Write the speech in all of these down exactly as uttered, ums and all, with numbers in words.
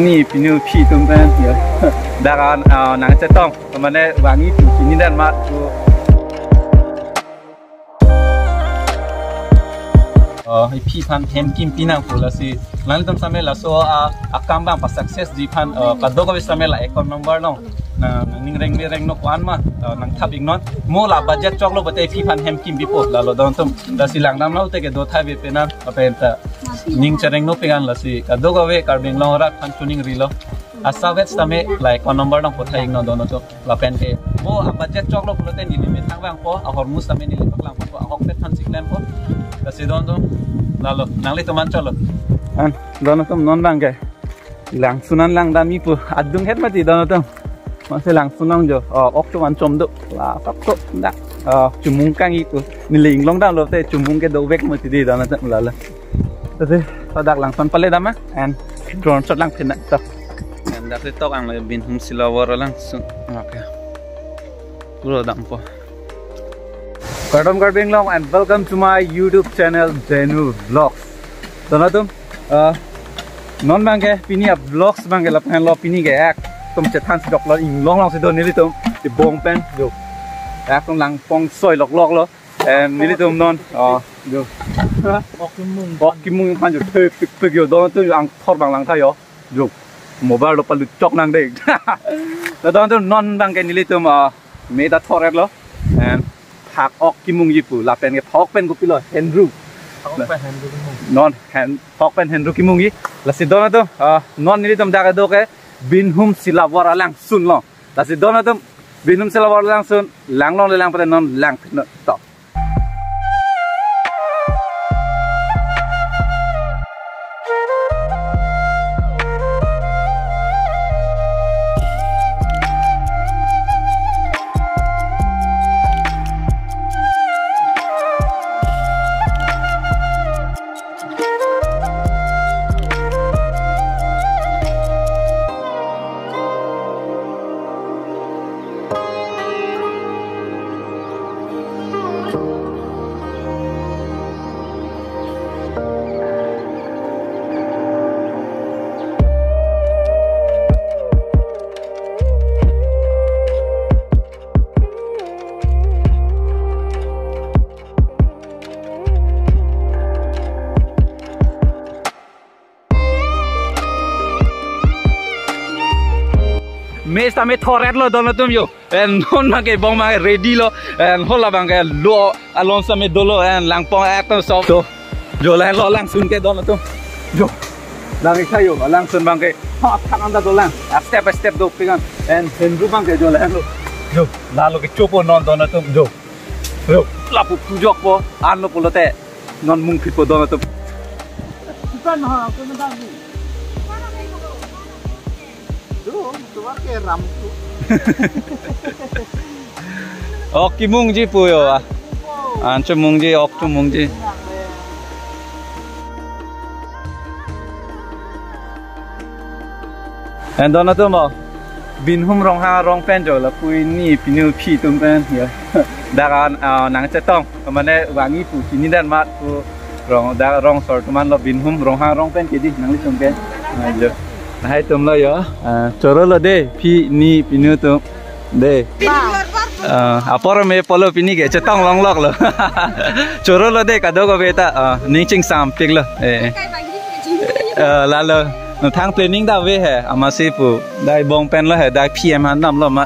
Ni pinu phi atum pen ya. Dak an, ah, nangchetong. Mane vangji pu chini dan ma tu. Oh, phi aphan hem kim pinang pu lasi. Nangtum same laso, ah, akam abang pa success ji aphan, ah, kadokave same la account number along. Na, ning reng ni reng no kwan ma, ah, nangthap iknon. Mo la budget choklo pute phi aphan hem kim pipo. Lalo don atum. Lasi langdamlo te kedo thai ave penan. Apa enta. Ning chereng no pegan lasi. Kadokave Karbi Anglong arat aphan chuning rilo. Asap vet sitame la account number nangpo thai iknon don atum. Lapen ke. Mo a budget choklo pulote neli methang vangpo, ahormu sitame neli paklang po, ahokpet aphan si klempo. Lasi don atum. Lalo, nanglitum an cholo. An, don atum non abang ke. Langsun an langdamji pu. Adung het mati don atum. Masi langsun an jo. Oh, ok chuman chom do. La, sok sok. Dak. Oh, chumung kangji pu. Neli inglong damlo te chumung ke dovek mati di don atum lalo. Tadi, so dak langsun pale dam ma. And drone shot lang phin na. So. And dak tok ang le Binhum Silawar alangsun. Okay. Pura dampo. Kardom Karbi Anglong and welcome to my YouTube channel Denu Vlogs. Don atum, uh, non abang ke pini a vlogs abang ke lapen lo pini ke ekdom chethan si doklo inglong along si don nelitum. Ibong pen jo. Ekdom langpong soi lok lok lo. And nelitum non, oh, jo. Ok kimung. Ok kimung aphan jo thepik pik jo don atum angthor abang lang tha jo. Jo. Mobile lo palut chok nang dek. Don atum non abang ke nelitum, ah, me ta thor-etlo. And phak ok kimungji pu lapen ke phak ok pen kopilo henru. Phak ok pen henru kimung. Non hen phak ok pen henru kimungji. Lasi don atum, ah, non nelitum dak kedo ke Binhum Silawar alangsun lo. Lasi don atum Binhum Silawar alangsun lang long le lang pute non lang phin to. Me sitame thor-etlo don atum jo. And non abang ke ibong abang ke ready lo. And hala abang ke lo alon sitame dolo and langpong ekdom sob. So, jo lahenlo alangsun ke don atum. Jo. Lang ik tha jo, alangsun abang ke. Ha, thang anta dolang. A step by step do pegan. And henru abang ke jo lahenlo. Jo, lalo kechopo non don atum. Jo. Jo, lapu pujokpo. Anlo pulote. Non mungphitpo don atum. Bukan ha, aku nang tadi. Tuh, tuh pakai ram tuh. Ok kimungji pu jo ah. An chumungji, ok chumungji. And don atum bo. Binhum Ronghang arong pen jo lapu ni pinu phi atum pen ya. Dak an, ah, nangchetong. Mane vangji pu chini dan ma pu rong dak rong sor atum an lo Binhum Ronghang arong pen ke di nanglitum ke. Ah, jo. Lahai atum lo jo. Ah, chorolo de phi ni pinu atum. De. Ah, apor me pulo pini ke chetong longloklo. Chorolo de kadokave ta, ah, ning chingsampiklo. Eh. Ah, lalo. Thang planning ta ave he, amatsi pu. Dak ibong pen lo he, dak P M han damlo ma.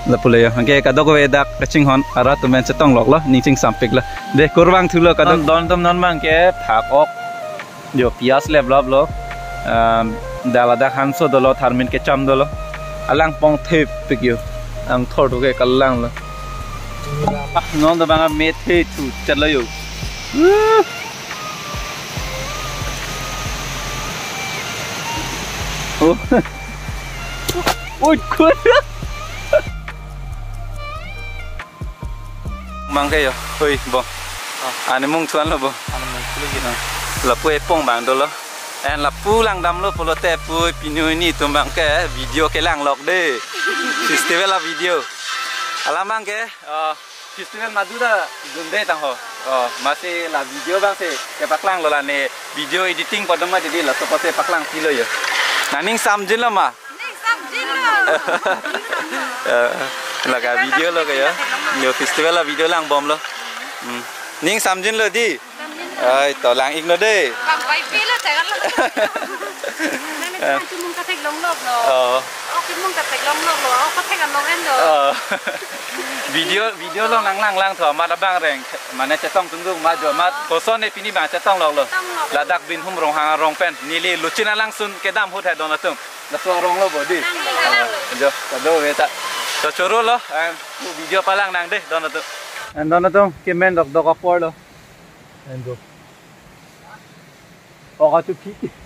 Lapu le jo. Anke kadokave dak kachinghon arat atum pen chetong loklo, ning chingsampiklo. De kurvangthulo kadok don atum non abang ke phak ok. Jo piyas leplaplo. Um, dal adak hanso dolo, tharmin kecham dolo. Alangpong thepik jo. Angthor do ke kalanglo. Ah, non do abang me the thu chatlo jo. Oh. Oi, kur. Abang ke jo. Hoi, bo. Ah. Ani mung thuan lo bo. Ani mung thuan lagi. Ah. Lapu epong abang dolo. En lapu langdamlo pulote pu pinu ni atum abang ke video kelang lok de. Festival a video. Alam abang ke, ah, festival madu ta dunde tang ho. Oh, amatsi la video abang si kepaklanglo la ne video editing padoma didi laso apotsi paklangpilo jo. Nangning samjinlo ma? Ning samjinlo. Eh, laga video lo kaya. Yo festival la video langbomlo. Hmm. Ning samjinlo di? Samjinlo. Ai, to lang-iknon de. Bang pai pilo, jangan lo. Nang ni kan cumung kathek longloklo. Oh. Oh, cumung kathek longloklo. Oh, kathek longloklo. Oh. Video, video along lang lang lang tho, amat abang reng. Mane chetong tungdung ma jo amat. Koson ne pini bang chetongloklo. Chetonglok. Ladak Binhum Ronghang arong pen. Neli Luchin alangsun kedam ahut hai don atum. Laso arong lo bodi. Nang, nang, nang. Jo, ta do beta. To choro lo, em, video palang nang de don atum. Em, don atum, kemen dokdok apor lo. Em, do. Oka tu ki.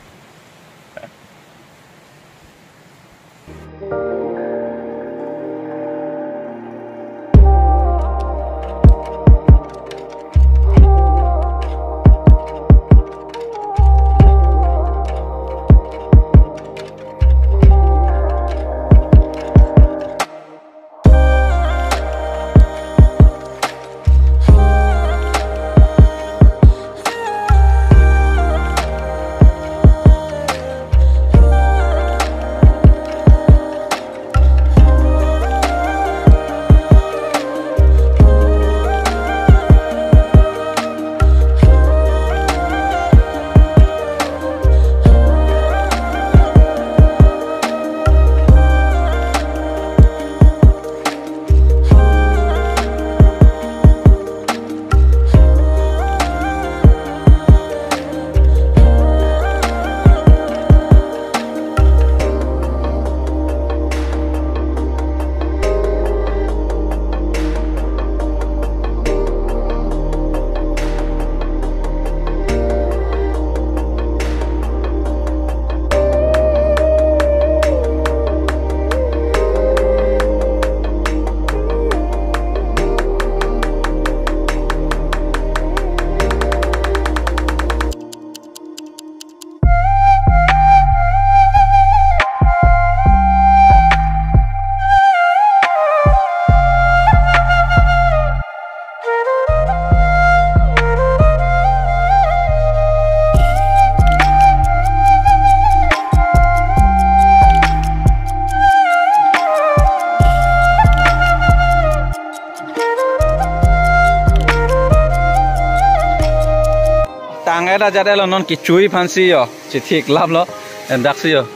Tang-et ajat-etlo, non kechui aphansi yo. Chethik laplo. Endak si yo.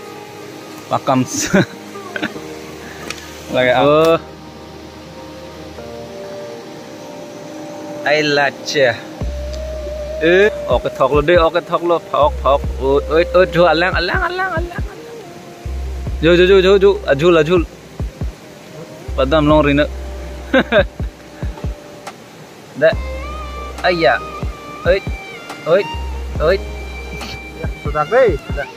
Pakam. Lagi, oh. Ai lache. Eh, ok kethoklo de, ok kethoklo. Phak-ok, phak-ok. Oi, oi, oi, jo, alang, alang, alang, alang. Jo, jo, jo, jo, jo. Ajul, ajul. Padam longri na. Da. Aya. Oi. Oi. Oi. Ya, sudah, deh. Sudah.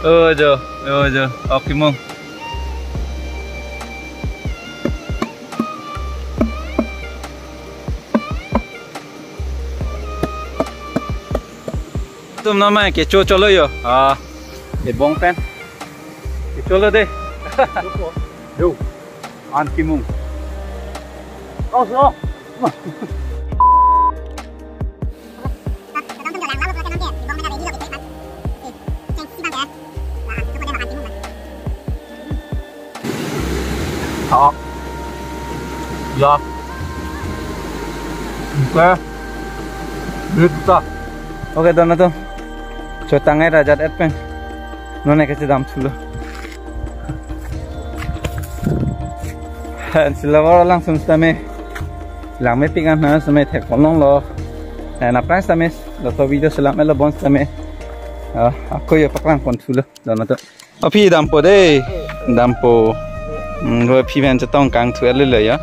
Oh, jo. Oh, jo. Ok, Mung. Tum namai kecho cholo yo. Ah, ebong pen. Kecholo de. Yo, an kimung. Oh, so. Thok. Ya. Oke. Bit ta. Oke, don atum. Cho tang-et ajat-et pen. Non ke chedam thulo. Silabor alangsun sitame. Langmepik an na sitame thek ponlonglo. Eh, na price sitame. Laso video selam elo bon sitame. Ah, ako yo paklang pon thulo. Don atum. Aphi dampo de. Dampo. Hmm, lo aphi pen chetong kangthu-et lele ya.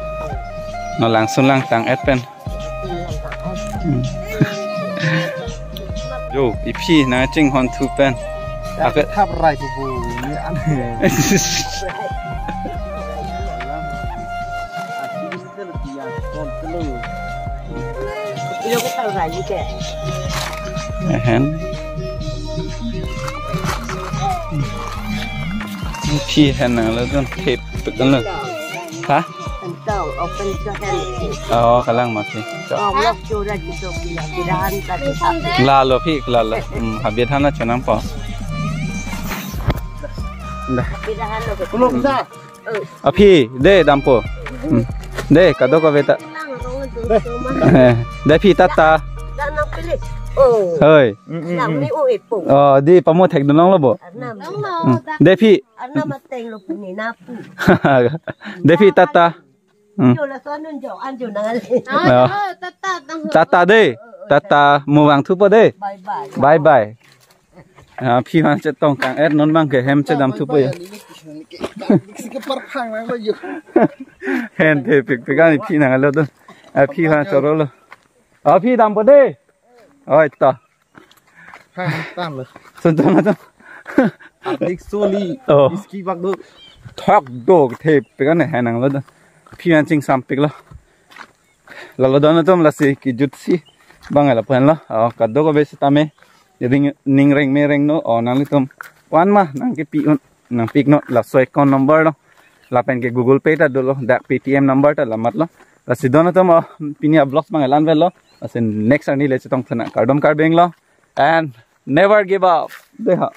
No langsun lang tang-et pen. Hmm. Jo, aphi nangchinghon thu pen. Ake thap rai bu bu ni an. Ilo ke tau rai ke. Ahan. Aphi hen nang lo don thep pek lo. Ha? Entau, open cho hen. Oh, kalang ma aphi. Oh, lok cho ra ji to pia, pirahan ta di ta. Lalo aphi, lalo. Hmm, habit hana chonam po. Dah. Pila han lo. Pulo bisa. Aphi, de dampo. Hmm. De, kadokave ta. Eh, de phi tata. Dah nang pilih. Oh. Hoi. Lang ni o ipo. Oh, di pamu thekdun longlo bo. Arnam. Hmm. De phi. Arnam ateng lo puni napu. De phi tata. Hmm. Yo la son nun jo an jo nang ale. Ah, oh, tata, tang. Tata de. Tata mu vangthupo de. Bye bye. Bye bye. Ah, aphi aphan chetong kang-et non abang ke hem chedam thupo ya. Henthepikpik an aphi nanglo do. Aphi aphan chorolo. Aphi dampo de. Oi to. Hai, tanglo. Son ton to. Adik soli. Oh. Iski bak do. Thok do thepik an he nanglo do. Aphi aphan chingsampiklo. Lalo don atum lasi kejutsi abang lapu-an lo. Oh, kadokave sitame. Jadi ning rengme rengno. Oh, nanglitum wan ma nangkepi un nangpik non laso account number lo. Lapen ke Google Pay ta dolo, dak Paytm number ta lamat lo. Lasi don atum, oh, pini a-vlogs abang la-an avelo. Lasi next arni le chetong thana. Kardom Karbi Anglong and never give up. Deha.